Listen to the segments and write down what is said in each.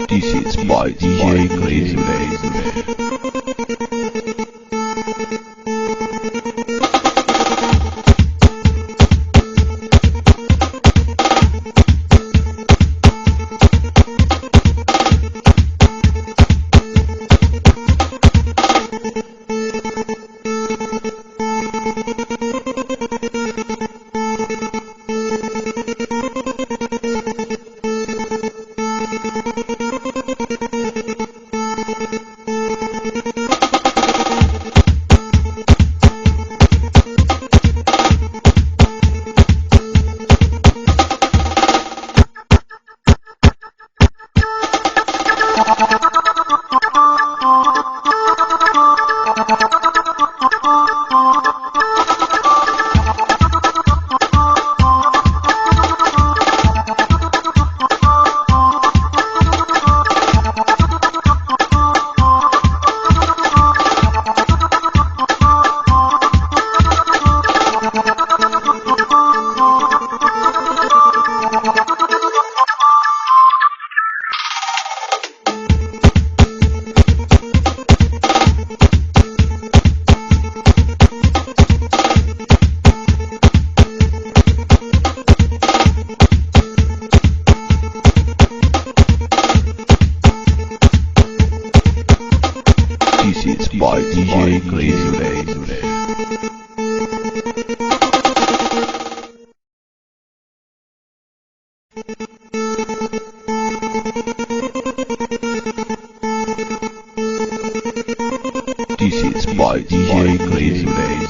This is by DJ Crazy Baby. This is by DJ Crazy Baby. This is by DJ Crazy Baby.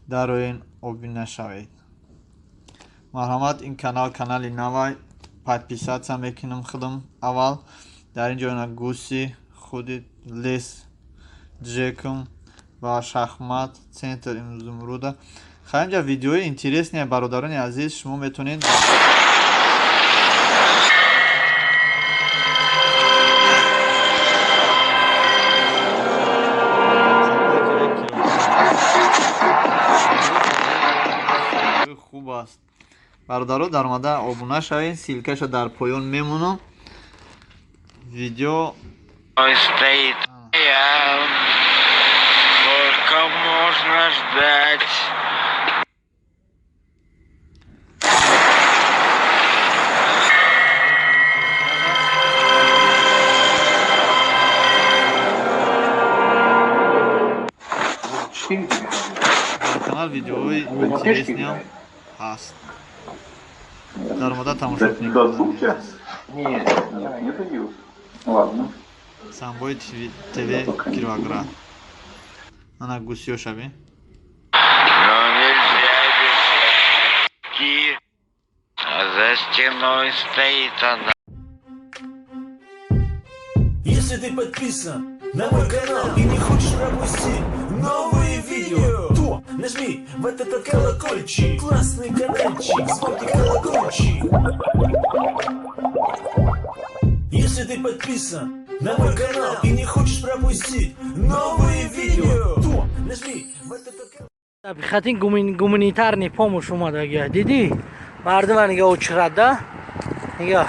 Дароен, обуна шавед. Марҳамат, ин канал канали навай, подписаться мекунам худам аввал. Дар ин ҷо на гуси худи лес ҷекум ва шахмат центр изумруда. Хай, инҷа видеои интересные, бародарони азиз, шумо метавонед. Хуб аст, бародаро, даромада обуна шавед, ссылка ша дар поён мемонам видео. Стоит я. Сколько можно ждать? Дар канал видеои интересный ам ҳаст, даромада тамошо кунед. Досуг сейчас? Нет, Нет, нет. Ладно. Самбои ТВ Кировоград. Ана гусиё шави. Но нельзя бежать. А за стеной стоит она. Если ты подписан на мой канал и не хочешь пропустить новые видео, то нажми вот этот колокольчик. Классный каналчик, звонкий колокольчик. Если ты подписан на мой канал и не хочешь пропустить новые видео, то нажми вот этот колокольчик. Хатин гуманитарный помощь омадагия, дидӣ? Мардума нига, очрада нига.